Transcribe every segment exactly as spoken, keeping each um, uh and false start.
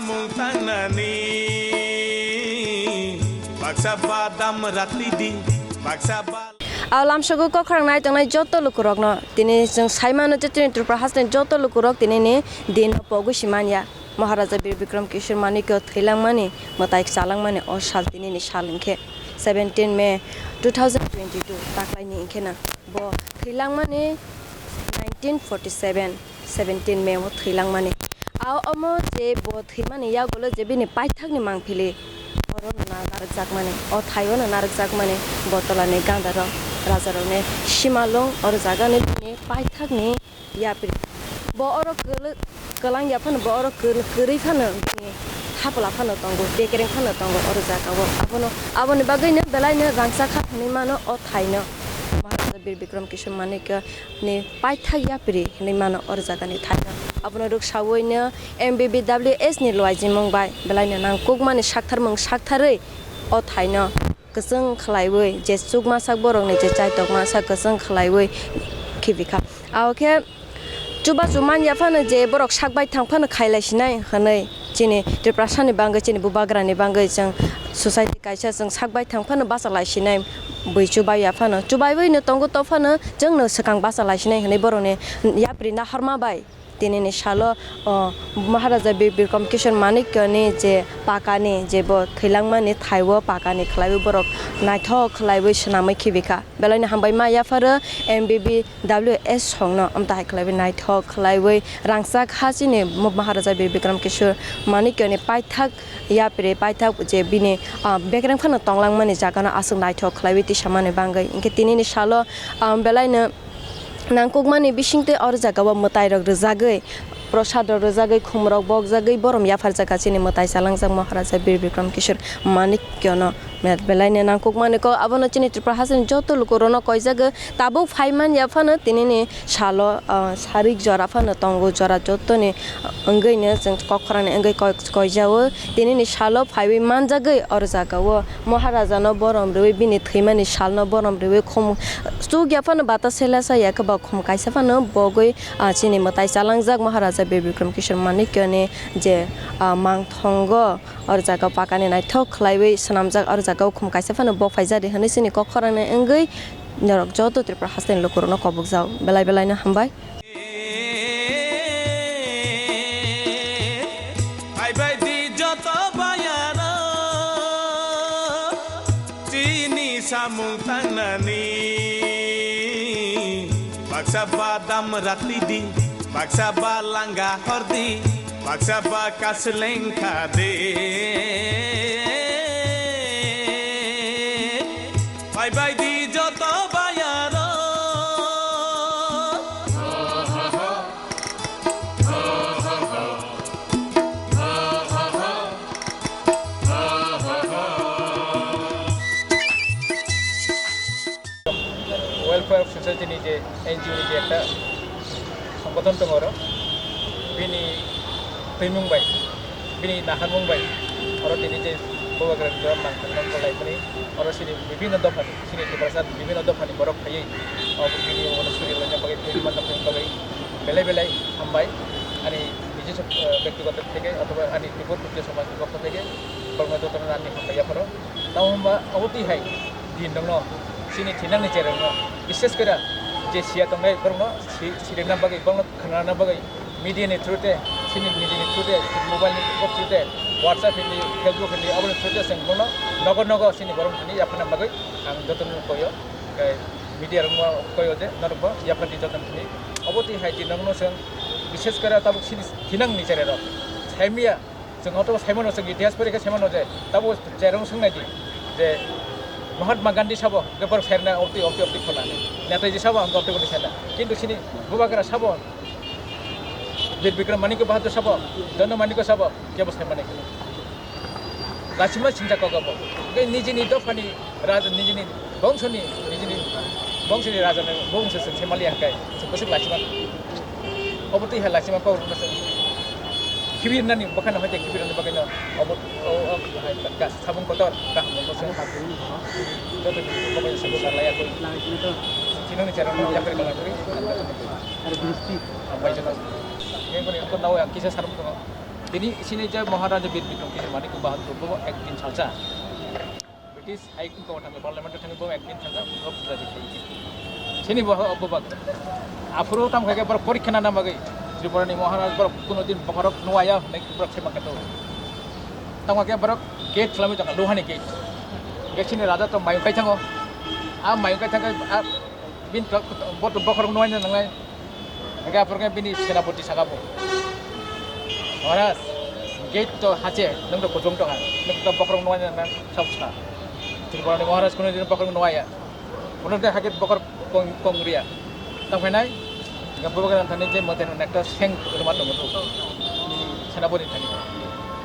Tangnani baksa badam ratidi, baksa ba- Aw lamsogo kok khorang nai tongnai joto lukurokno tini chwng sai mano je chini Tripura hasteni joto lukurok tinini din pogwi si manya. Maharaja Bir Bikram Kishore Manikya thwilangmani mwtai chalangmani o sal tinini sal hinkhe seventeen May two thousand twenty-two taklaini hinkhe na. Bo thwilangmani nineteen forty-seven, seventeen May o thwilangmani. A omo je bo thwimani yagulo je bini paithakni mangpili oro no narwkjakmani, o thaio no narwkjakmani, bo tolani gandarok, rajarokni simalwng, oro jagani bini paithakni yapri. Bo oro kwlwi-, kwlang ya phano, bo oro kwrwi, kwrwi phano bini thapla phano tongo, bekereng phano tongo oro jagao. Abono, aboni bagwino belaino rangchak kha hwnwi mano o thaino. Maharaja Bir Bikram Kishore Manikya ni paithak yapri hwnwi mano oro jagani thaino. Abono rwksaoino M B B W S ni luaijimung bai belaino nangkukmani saktharmung saktharwi o thaino kwchwng khlaiwi, je chukmasak borokni je chaitokmasak kwchwng khlaiwi khibikha. Abo khe chubachu man ya phano je borok sak bai thang phano khailai sinai hwnwi chini Tiprasani bangwi, chini bubagrani bangwi chwng society kaisa chwng sak bai thang phano bachalai sinai bui chubai ya phano. Chubaiwino tongo to phano chwngno swkang bachalai sinai hwnwi borokni yapri nahorma bai. Tinini salo, o, Maharaja Bir Bikram Kishore Manikyani je pakani, je bo thwilangmani thaibo pakani khlaiwi borok naithok khlaiwi swnamwi khibikha. Belaino hambai ma yapharo M B B W S songno amtahai khlaiwi naithok khlaiwi rangchak ha chini Maharaja Bir Bikram Kishore Manikyani paithak yapri paithak je bini, ah, bekereng phano tonglangmani jagano aswk naithok khlaiwi tisamani bangwi. Hinkhe tinini salo, ah, belaino nangkukmani bisingtwi oro jagao mwtairok rwjagwi, prosadrok rwjagwi, khumrok bokjagwi borom yapharjakha chini mwtai chalangjak Maharaja Bir Bikram Kishore Manikyono. Belaino nangkukmani kok abono chini Tripura hasteni joto lukurokno koijagwi tabuk phaiman yaphano tinini salo, ah, sarik jora phano tongo, jora jotoni wngwino chwng kok khorangni wngwi koi-, koijao. Tinini salo phaiwi manjagwi oro jagao Maharajano borom rwui bini thwimani salno borom rwui khum chukya phano bata selasa ya khe ba khum kaisa phano bogwi, ah, chini mwtai chalangjak Maharaja Bir Bikram Kishore Manikyani je, ah, mangthongo oro jagao pakani naithok khlaiwi swnamjak oro jagao khum kaisa phano bok phaijadi hwnwi chini kok khorangni wngwi norok joto Tripura hasteni lukurokno kobokjak belai belaino hambai. Phaibai di joto bayaro, chini samung tangnani. Baksa badam ratidi, baksa ba langa hordi, baksa ba kasleng khadi. Phaibai di joto bayaro. Welfare Society ni je N G O ni je ekta songgothon tongo oro, bini twimung bai, bini naharmung bai, oro tini je bubagra ni jora nangkukmani kolaimani, oro chini bibhinno dophani, chini Tiprasa bibhinno dophani borok phaiwi, o bini obono suri loina bagwi, twi manna bagwi belai belai hambai. Ani nijoswo, eh, bektigoto theke othoba ani Tripura Kshatriya Samaj ni pokho theke borokno jotono ani hambai yapharo. Tamo hwnba obo twi hai din rokno chini thinangni cherokno, bishes kore je siya tongnai borokno si-, sirikna bagwi, borokno khnana bagwi media ni through te, chini media ni through te, mobile ni through te, WhatsApp hindi, Facebook hindi, aboni through te chwng bono nogo nogo chini borok thani yaphana bagwi ang jotono koyo, eh, media rokno koyo je norokbo yaphar di jotono thani. Obo twi hai din rokno chwng bishes kore tabuk chini thinangni chererok saimya. Chwng oto saimano, chwng itihas pori khe saimano je, tabo cherong swngnai di je Mahatma Gandhi sabo hwnkhe borok sairwknai opti, opti, opti khwnani. Netaji sabo hwnkhe opti, opti sairwknai. Kintu chini bubagra sabo, Bir Bikram Manikya Bahadur sabo, Dona Manikya sabo, kebo saimani. Lachima singjak kok abo. Hwnkhe nijini dophani raja, nijini bongsoni, nijini bongsoni raja ni bongso se semali hwnkhe se bwswk lachima. Obo twi hai lachima kok rwna se khibirnani bwkhano hai tei khibirnani bagwino obo o, o, hai ka, sabung kotor kaham rwna se joto ni kokbai se bwsa laiya koi. Chinoni cherang yapri kala kuri. Hambai joto. Yang kori ko nawi ang kisa sarung tongo. Tini sini je Maharaja Bir Bikram Kishore Manik Bahadur bo ekdin salsa. British High Court thangwi Parliament thangwi bo ekdin salsa, bo buja di khai. Sini bo obobak. Aphuru tam khai ke borok porikha na namagwi. Tripura ni Maharaj borok kuno din bokhorok nuwaya hwnwi borok se mangkha to. Tamo ke borok gate khlami tongkha, luhani gate. Gate sini raja to mayung kai thango. A mayung kai thangkhe a bin to, bo to bokhorok nuwaina nangnai. Hingke aphuru khe bini senapoti saka bo, "Maharaj, gate to hache, nwng to kuchung tongkha, nwng to bokhorok nuwaina nang saosa." Tripura ni Maharaj kuno din bokhorok nuwaya. Kuno din hake bokhorok kong, kong riya. Tang phainai, hingke bobo gana thani je mote ekta seng rwma tongo to. Senapoti thani.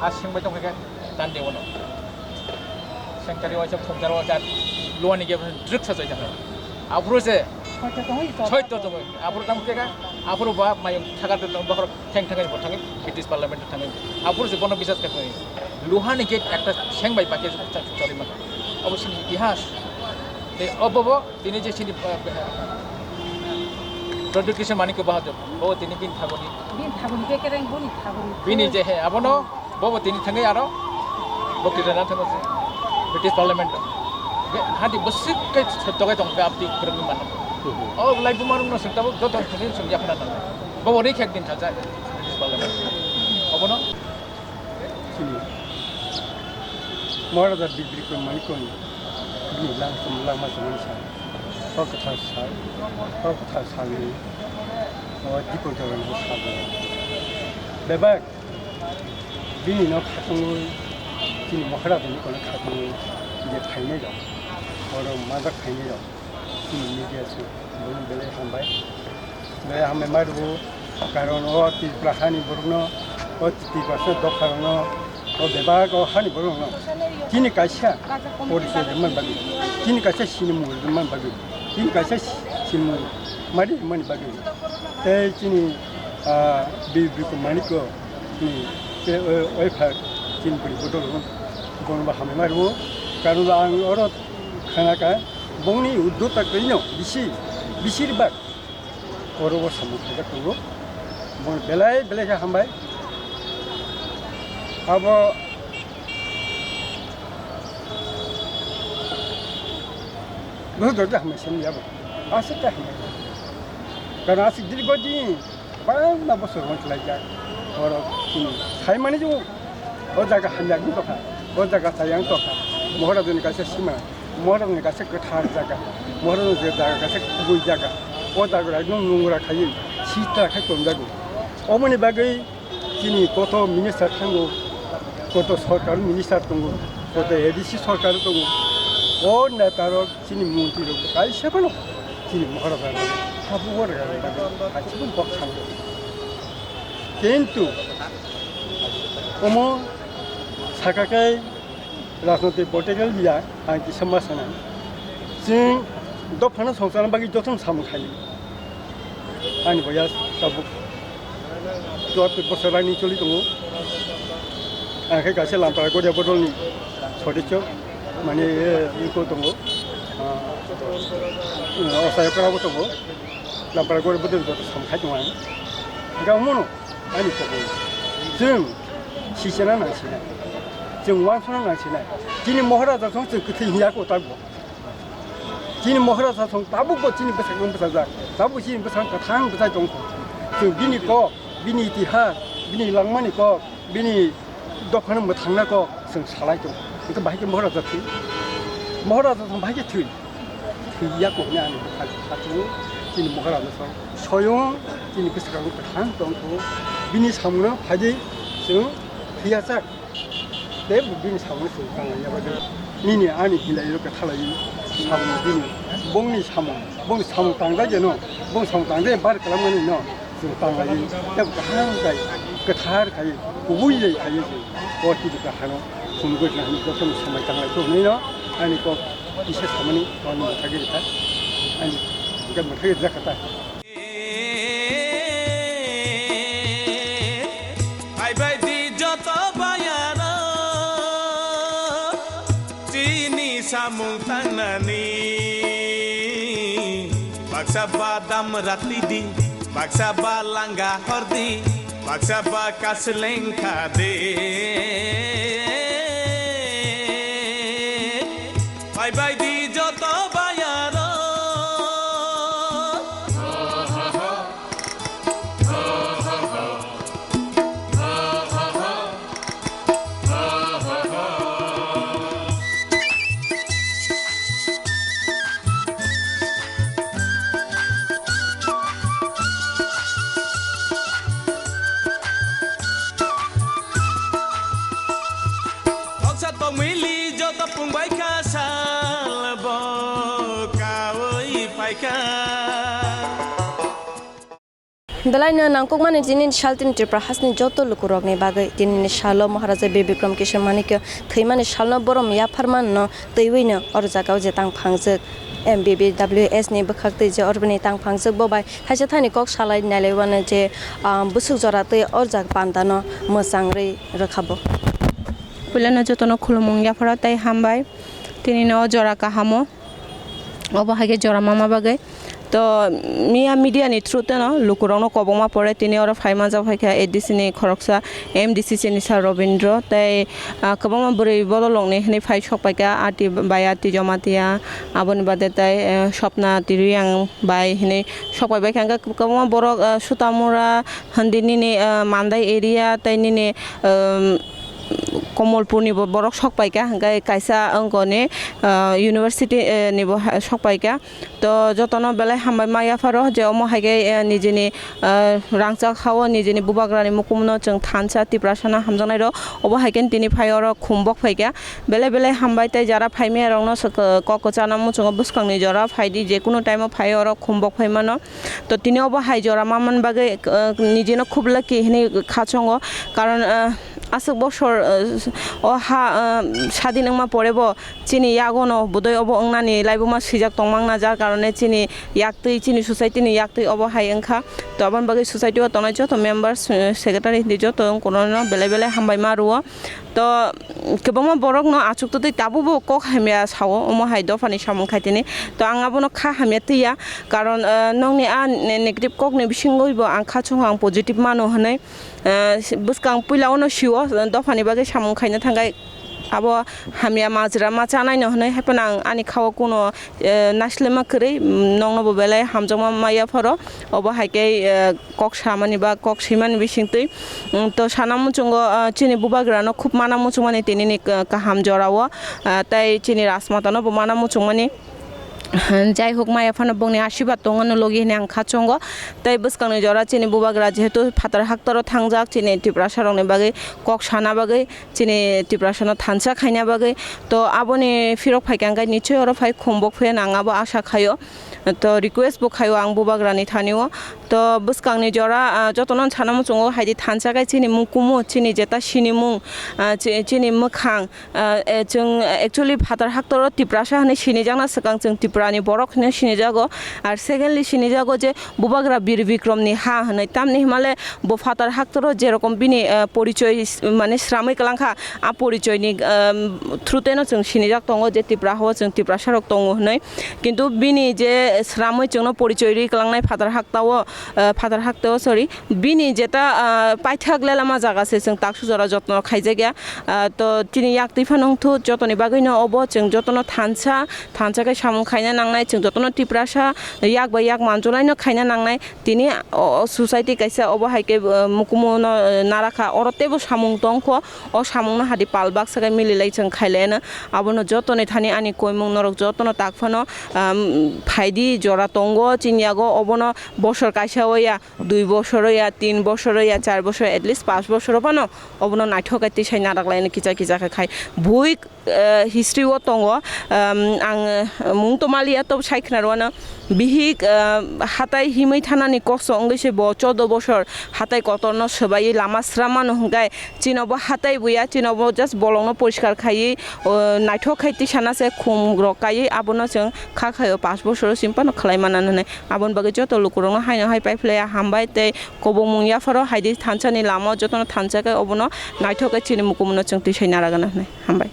A seng bai tong khe tande wono. Sengchari waisa, sengchari waisa, luani ge drik sa jai jang. Aphuru se Soito tongwi, soito tongwi. Aphuru tamo khe ka, aphuru ba mayung thakar tong, bokhorok theng thangwi bo thangwi, British Parliament thangwi. Aphuru se bono bisas khe thangwi. Luhani gate ekta seng bai bakhe chari man. Abo sini itihas. Te obo bo tini je sini, uh, Pradyut Kishore Manikya Bahadur. Bo tini bin thagoni. Bin thagoni ke kereng boni thagoni. Bini je he, abono Bobo tini thangwi aro bokti rwna thango se British Parliament o. Be hadi bwswk khe sotto khe tong khe abdi kwrwngwi mano. Mhm. O lai buma rwngno swng tabuk joto thangwi swng yaphana nango. Bobo ri khek din thaja British Parliament. Obono chini Maharaja Bibri Koi Manikoni bini lang, langma chumani sa. O kwthar sa, o kwthar salni o Dipojorani sa. Bebak Bini no khatungwi, chini Maharaj ni kono khatungwi je phainai rok, oro majak phainai rok, chini media se, bono belai hambai. Belai hambai ma rwo, karon o Tripura hani borok no, o Tripura se dopha rok no, o bebak o hani borok no, chini kaisa porichoi rwmani bagwi, chini kaisa sinimung rwmani bagwi, chini kaisa sinimung mari rwmani bagwi. Tei chini, ah, bi-, Bikram Manikya ni tei o, oi pha chini bwrwi bodol rok bono bo hambai ma rwo. Karon ang oro khana kha bongni uddota kwrwino bisi, bisi bak oro bo samung khaijak tongo. Bono belai, belai khe hambai. Abo bono hambai sini yabo. Aswk khe hambai. Karon aswk dirgo din Bangma bosor wng khlaijak. Borok chini saimani jung o jaga hamya wng tongkha, o jaga chaya wng tongkha. Maharajani kaisa sima, Maharajani kaisa kwthar jaga, Maharajani jaga kaisa kubui jaga. O jaga rai nung nungra khaiwi sitra khai tonjago. Omoni bagwi chini koto minister thango, koto sorkar minister tongo, koto A D C sorkar tongo. O netarok Chini montri rok kaisa phano chini Maharaja rok habugo rwna bagwi kaisa phano kok sanai. Kintu omo saka khe Rajnotik political biya ang kisa ma sanai. Chwng dophano songchar bagwi jotono samung khai. Ani boyas tabuk chwatwi bosor raini choli tongo. Ang khe kaisa Lampara Goria bodolni sodisyo, mane, eh, iko tongo. Ah, osayokra bo tongo. Lampara Goria bodolni joto samkhai tongo ang. Hingkhe omono ani kobo. Chwng sisana nang sinai. Chwng wansana nang sinai. Chini Maharaja song chwng kwthwi hiya ko tabuk. Chini Maharaja song tabukbo chini bwsakno bwsajak, tabuk chini bwsakno kwthang bwsai tongkha. Chwng bini kok, bini itihas, bini langmani kok, bini dophano mwthangna kok chwng salai tong. Hwnkhe bahai khe Maharaja thwi. Maharaja song bahai khe thwi. Thwi ya kok hwnwi ani bwkha khatung chini Maharaja song. Soyong chini bwsakno kwthang tongkha. Bini samungno phaidi chwng thwiyachak. Tei bo bini samung se tanglaina bagwi. Nini ani hinlairok khe thalaiwi samung bini, bongni samung, bongni samung tangdai jeno, bongni samung tangdai bar kalamani no, chwng tanglaiwi, tei bo kaham khai, kwthar khai, kubui bai khai se, o tini kahano, phunugwi tongna hwnwi jotono samai tanglai khe hwnwi no, ani kok kisa samani, ani mwthagwi rwkha, ani hwnkhe mwthagwi rwjakha ta. Phaibai di joto bayaro, chini samung tangnani. Baksa badam rati di, baksa balanga hordi. Baksa baka seleng kha de, pai bai di joto bayaro. Toksa tongmili joto pungbai kha sal bo kaui phaikha. Belaino nangkukmani tini saltini Tripura hasni joto lukurokni bagwi tinini salo Maharaja Bir Bikram Kishore Manikya thwimani salno borom yapharmanno twiwino oro jagao je tang phangjak. M B B W S ni bwkhak twi je orbani tang phangjak bo bai kaisa thani kok salai nailaiwano je, ah, bwswk jora twi o jaga pandano mwchang rwi rwkha bo. Puilano jotono khulumung yapharo tei hambai tinino o jora kahamo. Obo hai khe jora mama bagwi. To miya media ni through teno lukurokno kobokma pore tini oro phai manjak phai kha A D C ni khoroksa M D C C ni sir Robindro tei, ah, kwbangma bwrwi bololokni hwnwi phai sok pai kha, Ati bai Ati Jamatia, aboni bade tei, eh, Swapna Tiriyang bai hwnwi sok pai bai kha. Hwnkhe kwbangma borok, eh, Sutamura, Hindi nini, eh, Mandai area tei nini, ehm, Komolpur ni bo borok sok pai kha, hwnkhe kaisa wngkoni, ah, university, eh, ni bo ha-, sok pai kha. To jotono belai hambai ma yapharo je omo hai khe, eh, nijini, eh, rangchak hao nijini bubagrani mukumno chwng thansa Tiprasano hamjaknai rok obo hai khe tini phai oro khum bok phai kha. Belai belai hambai tei jara phai maya rokno swk-, kok kwchana muchungo bwskangni jora phai di, je kunu time o phai oro khum bok phai mano. To tini obo hai jora ma man bagwi, eh, nijino khub lucky hinwi kha chongo, karon, eh, aswk bosor, eh, o ha, eh, sadin wngma pore bo chini yagono bodoi obo wngnani laibuma swijak tongmangna, jar karone chini yaktwi, chini society ni yaktwi obo hai wngkha. To aboni bagwi society o tongnai joto members, eh, secretary hinwi joto wngkukno belai belai hambai ma rwo. To kwbangma borokno achuk twtwi tabukbo kok hamya sao, omo hai dophani samung khaitini. To ang abono kha hamya twiya, karon, eh, nokni a ne-, negative kokni bisingwibo ang kha chongo, ang positive mano hwnwi. Eh, bwskang puila ono sio, dophani bagwi samung khaina thangkhe abo hamya majra ma chanaino hwnwi, haiphano ang ani khao kuno, eh, naisle ma kwrwi, mm, nokno bo belai hamjakma ma yapharo. Obo hai khe, eh, kok samani ba kok swimani bisingtwi, mm, to sana muchungo, ah, chini bubagrano khub mana muchungmani tinini ka-, kaham jorao, ah, tei chini rajmatano bo mana muchungmani. Jai hok, maya phano bongni asirwad tongo no logi hwnwi ang kha chongo. Tei bwskangni jora chini bubagra jehetu phatar haktoro thangjak, chini Tiprasa rokni bagwi kok sana bagwi, chini Tiprasano thansa khaina bagwi. To aboni phirok phaikha hwnkhe nichoi oro phai khum bok phai nang abo asa khaio. To request bo khaio ang bubagrani thanio. To bwskangni jora, ah, jotono sana muchungo haidi thansa khe chini mukumu, chini jeta sinimung, ah, chi-, chini mwkhang, ah, eh, chwng, eh, actually phatar haktoro Tiprasa hwnwi sinijakna swkang chwng Tripurani borok hwnwi sinijago. Ar secondly sinijago je bubagra Bir Bikromni ha hwnwi, tamni hwnmale bo phatar haktoro jerokom bini, eh, porichoi s-, mane sramwi kwlangkha, a porichoini, ehm, through teno chwng sinijak tongo je Tripura hao chwng Tiprasa rok tongo hwnwi. Kintu bini je sramwi chwngno porichoi rwi kwlangnai phatar haktao, eh, phatar haktao, sorry, bini jeta, ah, paithak lelama jaga se chwng taksu jora jotno khaijakya. Ah, to chini yak twi phano wngthu jotoni bagwino obo chwng jotono thansa, thansa khe samung khaina nangnai, chwng jotono Tiprasa yak bai yak manjolaino khaina nangnai. Tini o, o society kaisa obo hai khe, uh, mukumu no, uh, narakha, oro teibo samung tongkho, o samung no hadi pal baksa khe mililai chwng khailaiano. Abono jotoni thani ani koimung norok jotono tak phano, um, phaidi jora tongo chini yago, obono bosor kaisa o ya, dui bosor o ya, tin bosor o ya, char bosor, at least panch bosor o phano obono naithok khe tisai narak laino kisa kisa khe khai. Bui eh, history o tongo, um, ang, eh, mung to maliya, to sai khna rwano bihik, eh, hatai himwi thanani kosto wngwi se bo choudo bosor hatai kotorno swbaiwi lama srammano hwnkhe chini bo hatai buya, chini bo just bolongno poriskar khaiwi, o, naithok khai tisana se khum rok kaiwi abono chwng kha khaio, panch bosor o simi phano khwlai manano hwnwi. Aboni bagwi joto lukurokno haino hai paiphlaiya hambai tei kobongmung yapharo haidi thansani lama o jotono thansa khe obono naithok khe chini mukumno chwng tisai naragana hwnwi. Hambai.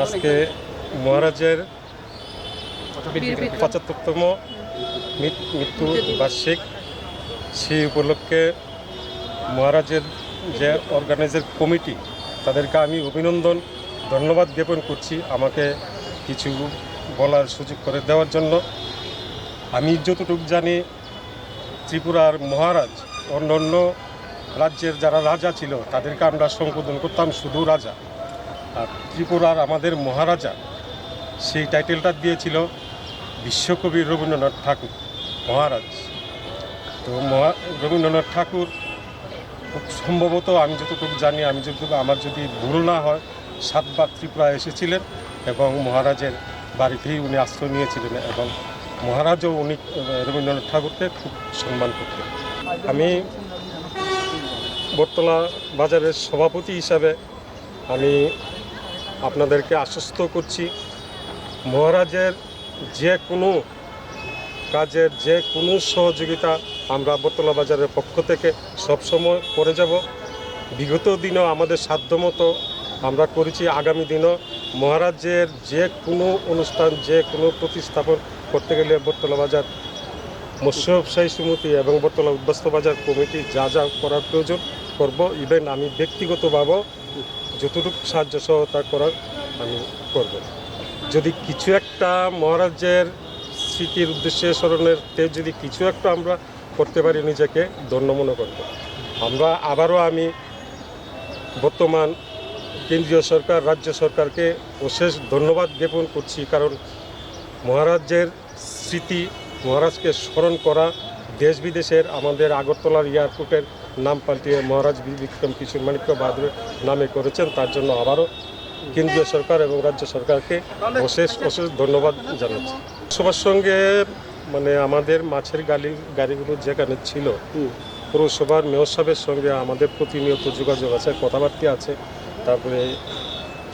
আজকে মহারাজের পঁচাত্তরতম মৃত-, মৃত্যু বার্ষিক। সেই উপলক্ষে মহারাজের যে অর্গানাইজার কমিটি, তাদেরকে আমি অভিনন্দন, ধন্যবাদ জ্ঞাপন করছি আমাকে কিছু বলার সুযোগ করে দেওয়ার জন্য। আমি যতটুকু জানি, ত্রিপুরার মহারাজ, অন্যান্য রাজ্যের যারা রাজা ছিল, তাদেরকে আমরা সম্বোধন করতাম শুধু রাজা। আর ত্রিপুরার আমাদের মহারাজা, সেই টাইটেলটা দিয়েছিল বিশ্বকবি রবীন্দ্রনাথ ঠাকুর মহারাজ। তো মহা-, রবীন্দ্রনাথ ঠাকুর খুব সম্ভবত, আমি যতটুকু জানি, আমি যতটুকু, আমার যদি ভুল না হয়, সাতবার ত্রিপুরা এসেছিলেন এবং মহারাজের বাড়িতেই উনি আশ্রয় নিয়েছিলেন এবং মহারাজও উনি, আহ, রবীন্দ্রনাথ ঠাকুরকে খুব সম্মান করতেন। আমি বটতলা বাজারের সভাপতি হিসাবে আমি আপনাদেরকে আশ্বস্ত করছি, মহারাজের যে কোনো কাজের যে কোনো সহযোগিতা আমরা বটতলা বাজারের পক্ষ থেকে সবসময় করে যাব। বিগত দিনও আমাদের সাধ্যমতো আমরা করেছি, আগামী দিনও মহারাজের যে কোনো অনুষ্ঠান, যে কোনো প্রতিস্থাপন করতে গেলে বটতলা বাজার মৎস্য ব্যবসায়ী সমিতি এবং বটতলা উদ্বাস্তু বাজার কমিটি যা যা করার প্রয়োজন করব। ইভেন আমি ব্যক্তিগতভাবেও যতটুকু সাহায্য সহায়তা করার আমি করব। যদি কিছু একটা মহারাজের স্মৃতির উদ্দেশ্যে স্মরণের তে যদি কিছু একটা আমরা করতে পারি, নিজেকে ধন্য মনে করব। আমরা আবারও আমি বর্তমান কেন্দ্রীয় সরকার, রাজ্য সরকারকে অশেষ ধন্যবাদ জ্ঞাপন করছি, কারণ মহারাজের স্মৃতি, মহারাজকে স্মরণ করা, দেশ বিদেশের আমাদের আগরতলার এয়ারপোর্টের নাম পাল্টিয়ে মহারাজ বি-, বিক্রম কিশোর মাণিক্য বাহাদুরের নামে করেছেন, তার জন্য আবারও কেন্দ্রীয় সরকার এবং রাজ্য সরকারকে অশেষ, অশেষ ধন্যবাদ জানাচ্ছি। সবার সঙ্গে, মানে, আমাদের মাছের গালি-, গাড়িগুলো যেখানে ছিল, হুম। পৌরসভার মেয়র সাহেবের সঙ্গে আমাদের প্রতিনিয়ত যোগাযোগ আছে, কথাবার্তা আছে। তারপরে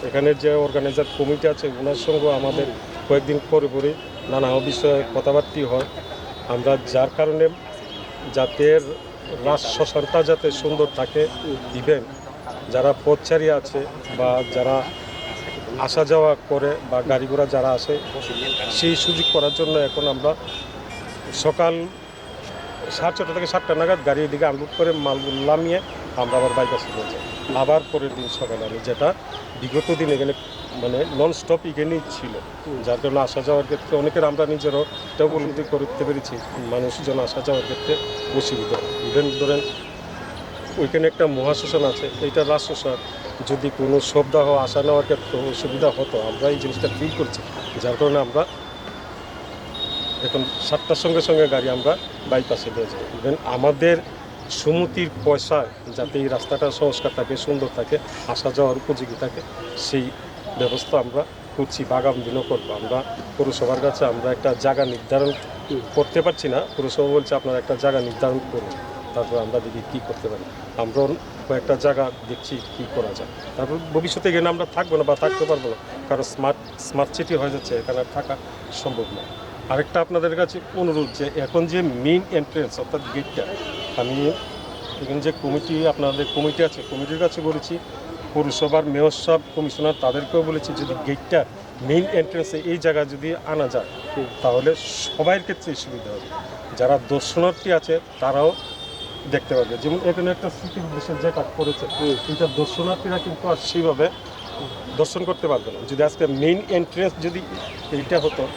এখানে যে অর্গানাইজার কমিটি আছে, ওনার সঙ্গেও আমাদের কয়েকদিন পরে পরে নানা বিষয়ে কথাবার্তা হয়। আমরা যার কারণে যাতে রাস শ্মশানটা যাতে সুন্দর থাকে, ইভেন যারা পথচারী আছে বা যারা আসা যাওয়া করে বা গাড়ি ঘোড়া যারা আসে, সেই সুযোগ করার জন্য এখন আমরা সকাল সাড়ে ছটা থেকে সাতটা নাগাদ গাড়ি এদিকে আনলোড করে মালগুলো নামিয়ে আমরা আবার বাইপাসে নিয়ে যাই। আবার পরের দিন সকালে আমি, যেটা বিগত দিন এখানে, মানে, নন স্টপ এখানেই ছিল, হুম। যার কারণে আসা যাওয়ার ক্ষেত্রে অনেকের, আমরা নিজেরাও এটা উপলব্ধি করতে পেরেছি, মানুষজন আসা যাওয়ার ক্ষেত্রে অসুবিধা হয়। ইভেন ধরেন ওইখানে একটা মহাশ্মশান আছে, এইটা রাস শ্মশান, যদি কোনো শবদাহ আসা নেওয়ার ক্ষেত্রে অসুবিধা হতো, আমরা এই জিনিসটা ফিল করছি, যার কারণে আমরা এখন সাতটার সঙ্গে সঙ্গে গাড়ি আমরা বাইপাসে নিয়ে যাই। ইভেন আমাদের সমিতির পয়সায় যাতে এই রাস্তাটা সংস্কার থাকে, সুন্দর থাকে, আসা যাওয়ার উপযোগী থাকে, সেই ব্যবস্থা আমরা করছি, বাগান দিনও করবো। আমরা পৌরসভার কাছে আমরা একটা জায়গা নির্ধারণ করতে পারছি না, পৌরসভা বলছে, "আপনারা একটা জায়গা নির্ধারণ করুন, তারপর আমরা দেখি কী করতে পারি।" আমরাও কয়েকটা জায়গা দেখছি কী করা যায়। তারপর ভবিষ্যতে এখানে আমরা থাকবো না বা থাকতে পারবো না, কারণ স্মার্ট, স্মার্ট সিটি হয়ে যাচ্ছে, এখানে আর থাকা সম্ভব নয়। আরেকটা আপনাদের কাছে অনুরোধ যে এখন যে মেইন এন্ট্রেন্স অর্থাৎ গেটটা, আমি এখানে যে কমিটি, আপনাদের কমিটি আছে, কমিটির কাছে বলেছি, পৌরসভার মেয়র সাহেব, কমিশনার তাদেরকেও বলেছি যদি গেটটা মেইন এন্ট্রেন্সে এই জায়গায় যদি আনা যায়, হুম। তাহলে সবার ক্ষেত্রে সুবিধা হবে। যারা দর্শনার্থী আছে তারাও দেখতে পারবে। যেমন এখানে একটা স্মৃতির উদ্দেশ্যে যেটা করেছে, হুম। এটা দর্শনার্থীরা কিন্তু আর সেইভাবে দর্শন করতে পারবে না। যদি আজকে মেইন এন্ট্রেন্স যদি এইটা হতো,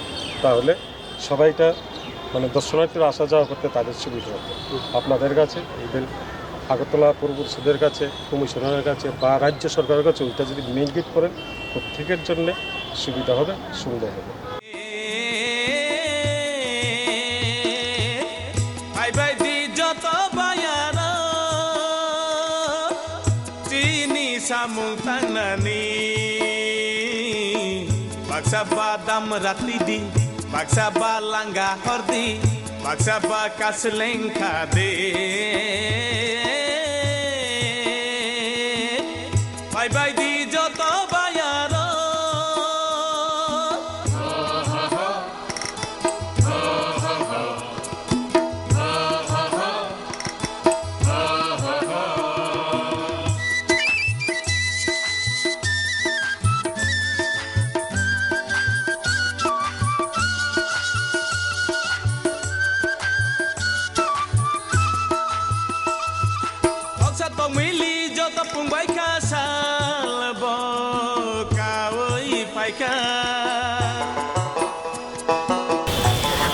তাহলে সবাই এটা, মানে, দর্শনার্থীরা আসা যাওয়া করতে তাদের সুবিধা হতো। হুম। আপনাদের কাছে, ইভেন আগরতলা পৌর পরিষদের কাছে, কমিশনারের কাছে বা রাজ্য সরকারের কাছে ওইটা যদি মেইন গেট করেন, প্রত্যেকের জন্য সুবিধা হবে, সুন্দর হবে। Phaibai di joto bayaro, chini samung tangnani. Baksa ba dam rati di, baksa ba langa hor di, baksa ba kasleng kha di. Phaibai di joto bayaro.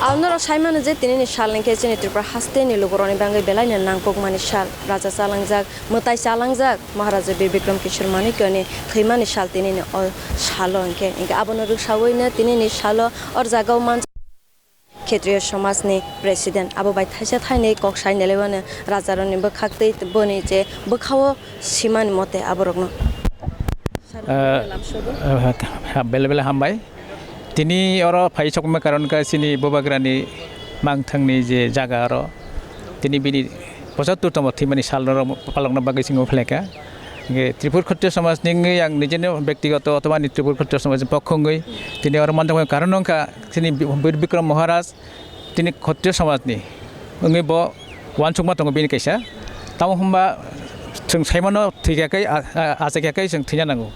Ang norok sai mano je, tinini sal hwnkhe chini Tripura hasteni lukurokni bagwi belaino nangkukmani sal. Raja chalangjak, mwtai chalangjak Maharaja Bir Bikram Kishore Manikyani thwimani sal tinini o salo hwnkhe. Hwnkhe abono rwksawi no tinini salo o jagao man Khetriya somajni president abo bai thaisa thainwi kok sai neleimano rajarokni bwkhaktwi boni je bwkhao simani mote aborokno. Ah, ah, bele bele hambai. Tini oro phai sokma karon kha chini Bubagrani mangthangni je jaga oro. Tini bini pochattor tongma thwimani sal oro palokna bagwi chwng phailai kha. Hwnkhe Tripur Khatriya somajni wngwi ang nijeni bektigoto othoba ani Tripur Khatriya somajni pokho wngwi tini oro manjakmani karon wngkha chini Bir Bikram Maharaj tini Khatriya somajni wngwi bo uansukma tongo bini kaisa. Tamo hwnba chwng saimano thwikha khe, a-, a-, achai kha khe chwng thwina nango.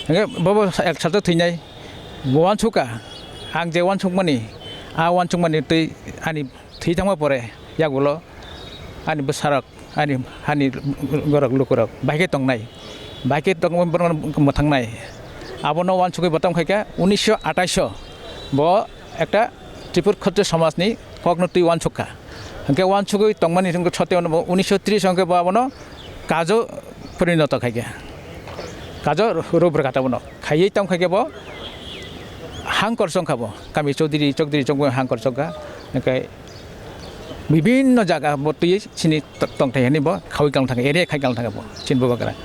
Hwnkhe bobo ek salto thwinai. Bo uansukha, ang je uansukmani, a uansukmani twi ani thwi thangma pore yagulo ani bwsarok, ani hani borok lukurok bahai khe tongnai, bahai khe tongma borok mwthangnai. Abono uansugwi bo tong khaikha unisho athaish o bo ekta Tripur Khatriya somajni kokno twi uansukha. Hwnkhe uansugwi tongmani hwnkhe sote ono bo unisho tris hwnkhe bo abono kajo porinoto khaikha. Kajo ru-, rubrwkha tabukno. Khaiwi tong khaikhe bo hang korsong kha bo. Kami Chaudhary, Chaudhary chongbo hang korsong kha. Hwnkhe bibinno jaga bo twi chini to-, tongthai hwnwi bo khaui kang thangkha, area khai kang thangkha bo chini Bubagra.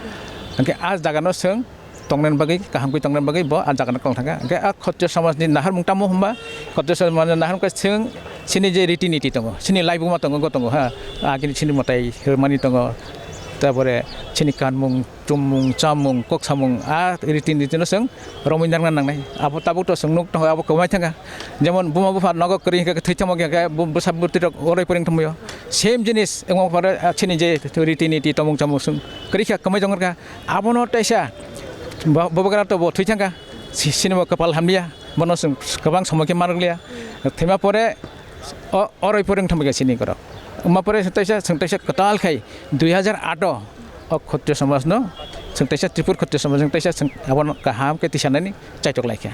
Hwnkhe a jagano chwng tongnani bagwi, kaham khe tongnani bagwi bo a jagano kang thangkha. Hwnkhe a Khatriya somajni naharmung tamo hwnba, Khatriya somajni naharmung khe chwng chini je riti niti tongo, chini laibuma tongo, go tongo, ha, agini chini mwtai rwmani tongo, tarpore chini kanmung, chummung, chamung, kok samung, a riti nitino chwng romwi narwkna nangnai. Abo tabuk to chwng nuk tongo, abo kwmai thangkha. Jemon buma bupha nogo kwrwi hwnkhe thwi thangma hwnkhe bu-, bwsa bwtwi rok oroi pori wng thangmio. Same jinis wngma pore, ah, chini je riti niti tomung chamung chwng kwrwi kha, kwmai tongkha. Abono teisa bo-, Bubagra to bo thwi thangkha. Si-, sinimo kwpal hamliya. Bono chwng kwbang somoi khe manrwkliya. Thwima pore o, oroi pore wng thangmikha sini borok. Wngma pore teisa, chwng teisa kwtal khai dui hajar aat o o Khatriya somajno, chwng teisa Tripur Khatriya somajno teisa chwng abono kaham khe tisanani chaitok laikha.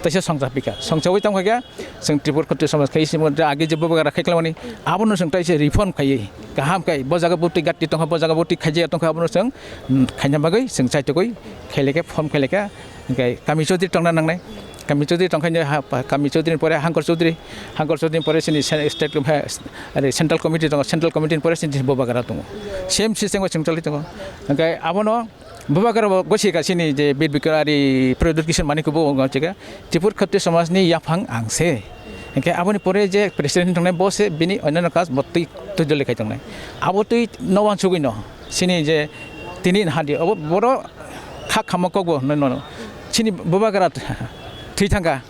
Teisa songchapikha. Songchawi tongkha khe chwng Tripur Khatriya somaj khai simo age je Bubagra khai khlaimani abono chwng teisa reform khaiwi kaham khai bo jaga bwtwi gatti tongkha, bo jaga bwtwi khaijaya tongkha, abono chwng, mm, khaina bagwi chwng chaitokwi khailekhe form khailekha. Hwnkhe kami Chaudhary tongna nangnai. Kami Chaudhary tongkhaino ha, pa-, kami Chaudhary ni pore Hangkor Chaudhary, Hangkor Chaudhary ni pore chini sen-, state, ha, are central committee tongo, central committee ni pore chini Bubagra tongo. Same system o chwng choli tongo. Hwnkhe abono Bubagra bo gosi kha chini je Bir Bikram ari Pradyut Kishore Manik bo wngkha chikha Tripur Khatriya somajni yaphang ang se. Hwnkhe aboni pore je president tongnai bo se bini onno kaj bo twi, twi dole khai tongnai. Abo twi no uansugwi no. Chini je tini hadi obo boro kha khamo kokbo no, no, no. Chini Bubagra thwi thangkha.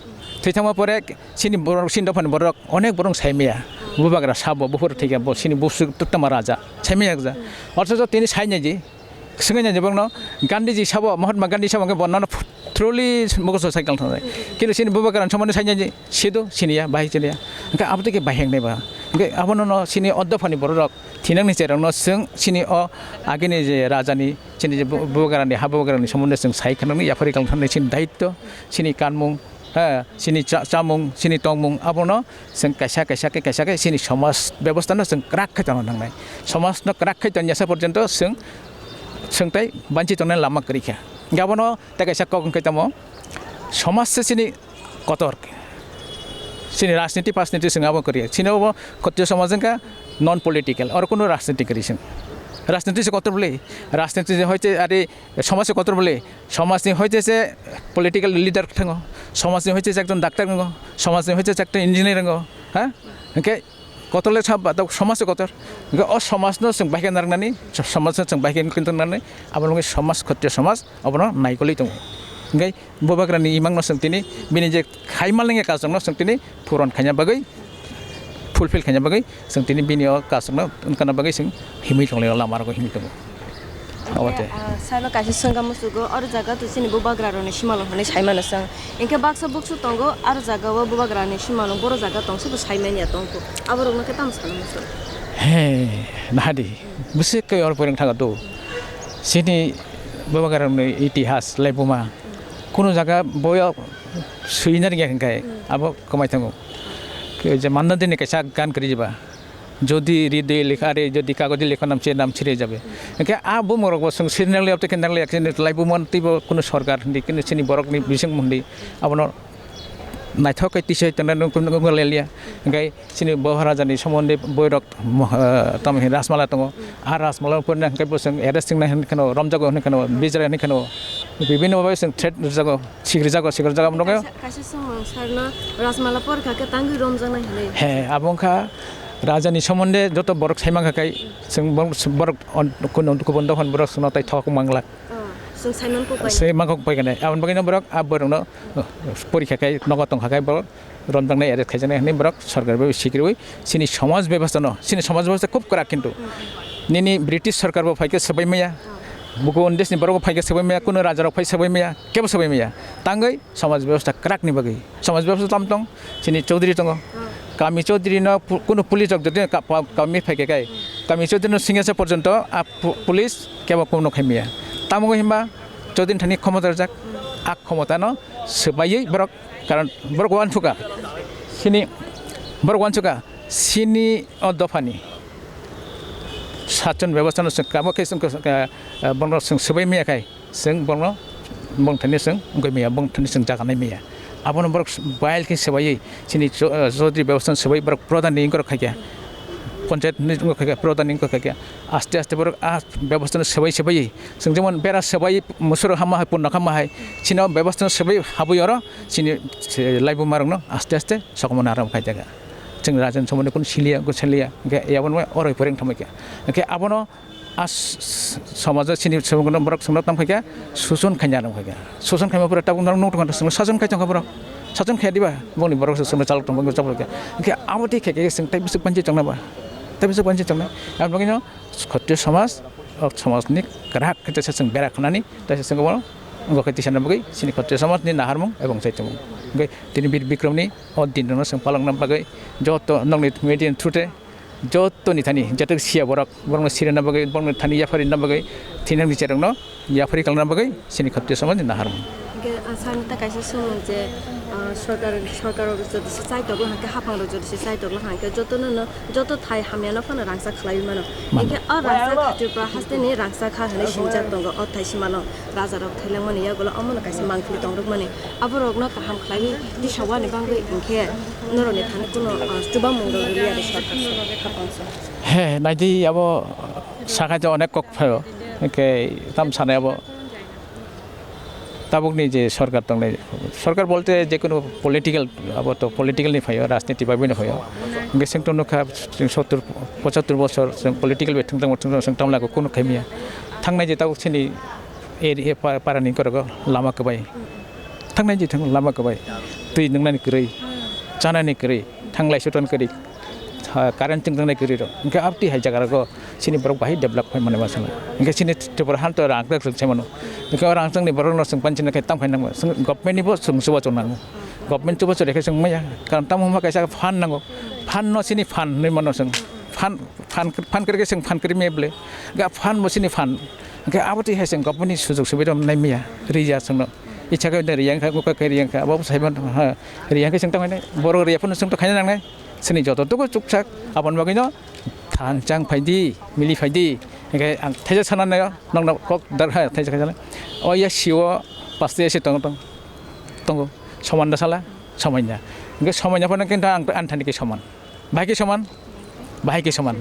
Thwi thangma pore chini borok, chini dophani borok onek borok sai maya. Bubagra sabo buphuru thwikha bo chini busu tama raja. Sai maya gja. Othocho tini sai nai ji. Swngwi nai ji borokno Gandhiji sabo, Mahatma Gandhi sabo hwnkhe bo nono truly mokol sai kal thang. Kintu chini Bubagra somani sai nai ji. Sido siniya, bahai chiliya. Hwnkhe abo twi khe bahai wngnai ba. Hwnkhe abono no chini o dophani bororok thinangni cherokno chwng chini o agini je rajani, chini je bu-, bubagrani, ha bubagrani somonde chwng sai khanani yaphari kal thani chini daitto, chini kanmung, ha, chini cha-, chamung, chini tongmung abono chwng kaisa, kaisa khe, kaisa khe chini somaj bebostha no chwng kwrak khe tongna nangnai. Somaj no kwrak khe tongya sa porjonto chwng, chwng tai banchi tongnai lama kwrwi kha. Hwnkhe abono tei kaisa kok hwnkhe tamo somaj se chini kotor. Chini rajniti pajniti chwng abo kwrwi. Chini obo Khatriya somaj wngkha non political. Oro kunu rajniti kwrwi chwng. Rajniti se kotor bwle. Rajniti se hoite ari somaj se kotor bwle. Somajni hoite se political leader thango. Somajni hoite se ekjon doctor wngo. Somajni hoite se ekjon engineer wngo. Ha? Hwnkhe kotor le sab, somaj se kotor. Hwnkhe o somajno chwng bahai khe narwknani, somajno chwng bahai khe narwknani, abo wngkha somaj, Khatriya somaj, abono naikolwi tongo. Hwnkhe Bubagrani imangno chwng tini bini je khai malnai khe kajrokno chwng tini puron khaina bagwi, fulfill khaina bagwi chwng tini bini o kajrokno wngkana bagwi chwng himwi tonglai o lama rogo himwi tongo. Obo te. Ah, saiba kaisa swngkha musugo, oro jaga to chini Bubagrarokni simalwng hwnwi saimano chwng. Hwnkhe baksa buksu tongo, aro jaga o Bubagrani simalwng boro jaga tong, sobo saimanya tongkho. Aborokno khe tamo sana musugo? He, nahadi. Bwswk khe oro poirwng thango to. Chini Bubagrarokni itihas laibuma. Kunu jaga boyo Suina ringya hwnkhe abo kwmai thango. Khe je manna dini kaisa gan kwrwi ba. Jodi hridoy likha, are jodi kagodi likho nam che nam chire jabe. Hwnkhe a bumung rok bo chwng sirnali abte khe nangli yakhe laibumon teibo kunu sorkar hindi kunu chini borok ni bising mundi abono naithok khe tisai tongna nung kunu nung lelia. Hwnkhe chini bohara jani somonde boirok mo-, ah, tamo hin Rajmala tongo. A Rajmala purna hwnkhe bo chwng arrest wngnai hwnkheno romjago hwnkheno bijra hwnkheno bibhinno bhabe chwng threat rwjago. Sikrijago, sikrijago, amo nukho. Kaisa, kaisa swngmung sarno Rajmala porikha khe tangwi romjaknai hinwi. He, abo wngkha rajani somonde joto borok saimankha khai, chwng borok, borok on-, kun-, kubun dophani borok chwngno tai thok manglak. Oh, chwng saiman kok bai. Saiman kok bai khe nai. Aboni bagwino borok a borokno, oh, porikha khai, nogo tongkha khai borok romjaknai, arrest khaijaknai hinwi borok sorkar bai sikriwi chini somaj bebostha no, chini somaj bebostha khub kwrak kintu. Hmm. Nini British sorkar bo phaikhe swbai maya, oh, buku on desni borok bo phaikhe swbai maya, kuno raja rok phai swbai maya, kebo swbai maya. Tangwi somaj bebostha kwrakni bagwi. Somaj bebostha tamo tong, chini chaudhuri tongo. Hmm. Kami chaudhuri no pu-, kuno police rok jodi ka-, pa-, kami phaikhe kai. Hmm. Kami chaudhuri no singesa porjonto a pu-, police kebo kuno khai maya. Tamo wngwi himba chaudhuri thani khomota rwjak. Hmm. A khomota no swbaiwi borok, karon borok uansukha. Chini borok uansukha. Chini o dophani sachon bebostha no chwng kamo khe chwng, eh, eh, bono chwng swbai maya khai. Chwng bono bongthani chwng wngwi maya, bongthani chwng jaganai maya. Abono borok bail khe swbaiwi chini cho-, eh, chaudhuri bebostha no swbai borok prodhan ni wngkhorok khaikha. Panchayat ni wngkhorok khaikha, prodhan ni wngkhorok khaikha. Aste aste borok a bebostha no swbai swbaiwi chwng jemon bera swbai musoro hama hai punno hama hai chini o bebostha no swbai habwi oro chini se laibuma rokno aste aste sokomorno aram khaijak. Chwng rajan somono kun siliya, kun siliya, hwnkhe yabono oroi poreng thamwi kha. Hwnkhe abono a s-, s-, somajo chini subungno borok chwngno tamo khaikha, suson khaina rok khaikha. Suson khaima pore tabuk norok nuktung kha, chwngno sason khai tongkha borok. Sason khai diba, bongni borok se chwngno chalok tongma chaplo kha. Hwnkhe abo tei khaikhe chwng tei bisuk panchi chongna ba. Tei bisuk panchi chongna. Aboni bagwino Khottiyo somaj, o somajni kwrak khe teisa chwng bera khwnani, teisa chwng omo wngkha khe tisana bagwi chini Khottiyo somajni naharmung ebong chaichomung. Hwnkhe tini Bir Bikromni o dinrokno chwng palokna bagwi joto nokni media ni through te jotoni thani jetok siya borok, borokno sirina bagwi, borokno thani yapharina bagwi thinangni cherokno yapharwi kalna bagwi chini Khottiyo somajni naharmung. Hwnkhe, ah, sani ta kaisa swngmung je, ah, sorkar, sorkar rok jodi se chai tok hwnkhe, haphang rok jodi se chai tok hwnkhe, jotono no, joto thai hamya no phano rangchak khlaiwi mano. Mano. Hwnkhe o rangchak kha Tripura hasteni rangchak kha hwnwi sinijak tongo o thai simano. Raja rok thailangmani yagulo omono kaisa mangpili tongrwkmani. Aborokno kaham khlaiwi tisawani bagwi hwnkhe norokni thani kuno, ah, chubamung rok rwliya de sorkar se, haphang se. He, naidi abo sakha je onek kok phaio. Hwnkhe tam sanai abo. Tabukni je sorkar tongnai, sorkar bolte je kono political, abo to political ni phaio, rajniti bai boino phaio. Hwnkhe chwng to nukha, chwng sottur, pochattur bosor chwng political bai thwngthang thwngthang chwng tamlago kono khaimya. Thangnai je tabuk chini area pa-, parani korogo lama kwbai. Thangnai je thang lama kwbai. Twi nwngnani kwrwi, chanani kwrwi, thanglai soton kwrwi. Ha, current chwng tangnai kwrwi rok. Hwnkhe abtwi hai jaga rogo chini borok bahai develop khai mani ma sano. Hwnkhe chini Tripura han to rang kwrwi chwng sai mano. Hwnkhe o rang chwngni borok no chwng panchina khai tam khai nangma. Chwng government ni bo chwng chubachu nango. Government chubachu rekhe chwng maya. Karon tamo hwnba kaisa fund nango. Fund no chini fund hinwi mano chwng. Fund, fund, fund kwrwi khe chwng fund kwrwi maya bwle. Ga fund bo chini fund. Hwnkhe abotwi hai chwng government ni sujog subida nai maya. Riya chwngno. Icha khe riya wngkha, bukha khe riya wngkha. Abo sai mano, ha. Riya khe chwng tamo hinwi. Borok riya phano chwng to khaina nangnai. Chini joto dugo chukchak, aboni bagwino thanchang phaidi, mili phaidi. Hwnkhe ang thaisa sana naio, nokno kok dar hai thaisa khaisa. O ya sio paste ya si tongo tong, tongo. Soman da sala, soman ya. Hwnkhe soman ya phano kintu ang, ang thani khe soman. Bahai khe soman, bahai khe soman.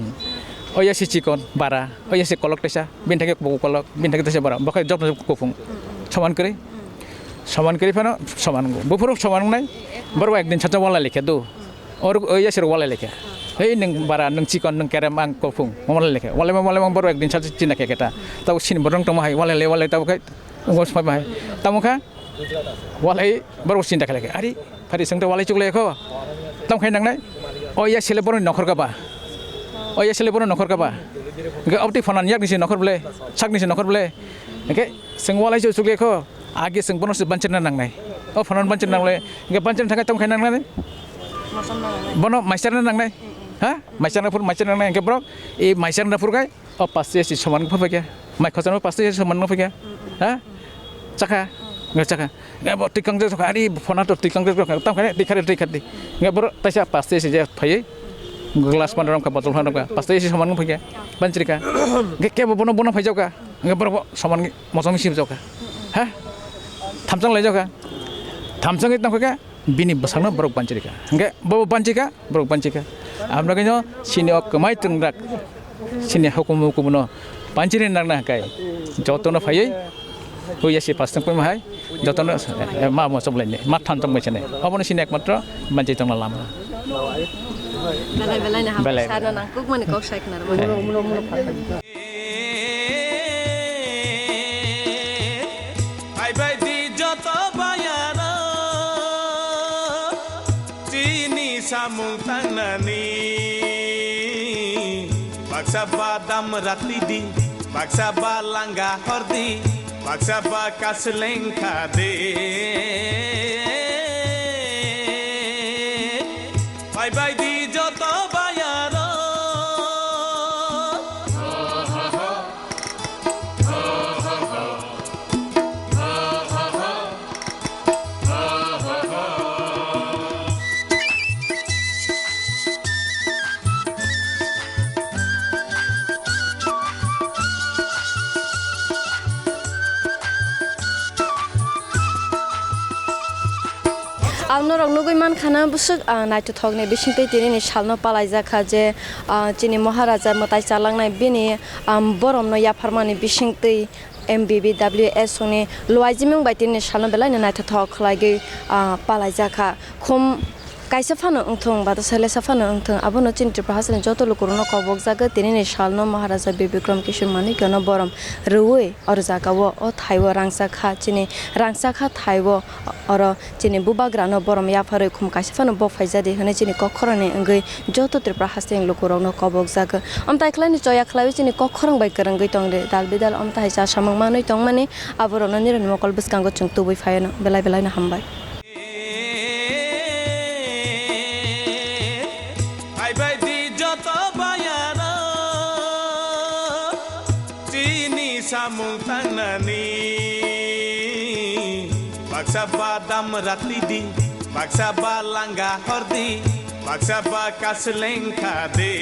O ya si chikon, bara, o ya si kolok thaisa, bini thani khe buku kolok, bini thani khe thaisa bara, bo khe joto kuphung. Soman kwrwi, soman kwrwi phano soman. Buphuru soman wngnai, borok ekdin sacha wala lekhe do. Oro, o yasero walai lekha. Hei, nwng bara, nwng chikon, nwng kerem, ang kophung. Walai lekha. Walai, walai, walai, borok ekdin sal china khe keta. Tabo sini borok tongma hai, walai le, walai, tabo khai, ngos pai bai. Tamo kha, walai, borok chinta khe lekha. Ari, phari sengte walai chuk lekho. Tam khai nangnai. O yasele borok nokhor ka ba. O yasele borok nokhor ka ba. Ga opti phanan yak nisi nokhor ble, sak nisi nokhor ble. Oke, seng walai chuk lekho. Age chwng bono se banchirna nangnai. O phanan banchirna nangnai. Hwnkhe banchirna thangkhe tamo khaina nangnai. Bono maisarna nangnai. Ha? Maisarna phuru maisarna nangnai. Hwnkhe borok e maisarna phuru khai o paste si soman phai khe. Mai khosano paste si soman phai khe. Ha? Chakha. Nge chakha. Nge bo tikang je chakha, ari phone to tikang je chakha. Tam khane tikhare tikhati. Nge boro taisa pasta isi je phai. Glass man rom ka botol han rom ka. Pasta isi saman phai. Banchirika. Nge ke bo bono bono phai jauka. Nge boro saman mosong isi jauka. Ha? Thamchang lai jauka. Thamchang tam khake bini bwsakno borok banchirika. Nge bo banchika. Borok banchika. Amra kino sini o kwmai twngrak sini hukumu hukumu no banchini nangna kai jotono phaiwi huya si pastang pima hai jotono, eh, ma mo chomlai ne ma than tong bai chane obono sini ekmatro banchi tongna lama. Belai belai na Belai. Hamsa no nang kuk mani kok sai khna rw mani. Hai bai di joto bayaro. Chini samung tangnani baksa ba dam rati di, baksa ba langa hordi, baksa ba kasleng khade. Bye bye di joto bayaro. Ang norok nugui mankha na bwswk, ah, naithothokni bisingtwi tinini salno palaijak kha je, ah, chini Maharaja mwtai chalangnai bini, ah, boromno yapharmani bisingtwi M B B W S ni luaijimung bai tinini salno belaino naithothok khlaigwi, ah, palaijak kha. Khum kaisa phano wngthung, bata selesa phano wngthung, abono chini Tripura hasteni joto lukurokno kobokjagwi tinini salno Maharaja Bir Bikram Kishore Manikyano borom rwui oro jagao o thaio rangchak kha, chini rangchak kha thaio oro chini bubagrano borom yapharwi khum kaisa phano bok phaijadi hwnwi chini kok khorangni wngwi joto Tripura hasteni lukurokno kobokjagwi. Amtai khlaini choya khlaiwi chini kok khorang bai kwrwngwi tongdi, dal bidal amtai hai cha samung manwi tongmani aborokno nirokni mokol bwskango chwng tubui phaio no belai belaino hambai. Hai bai di joto bayaro, chini samung tangnani. Baksa ba dam rati di, baksa ba langa hordi, baksa ba kasleng khade.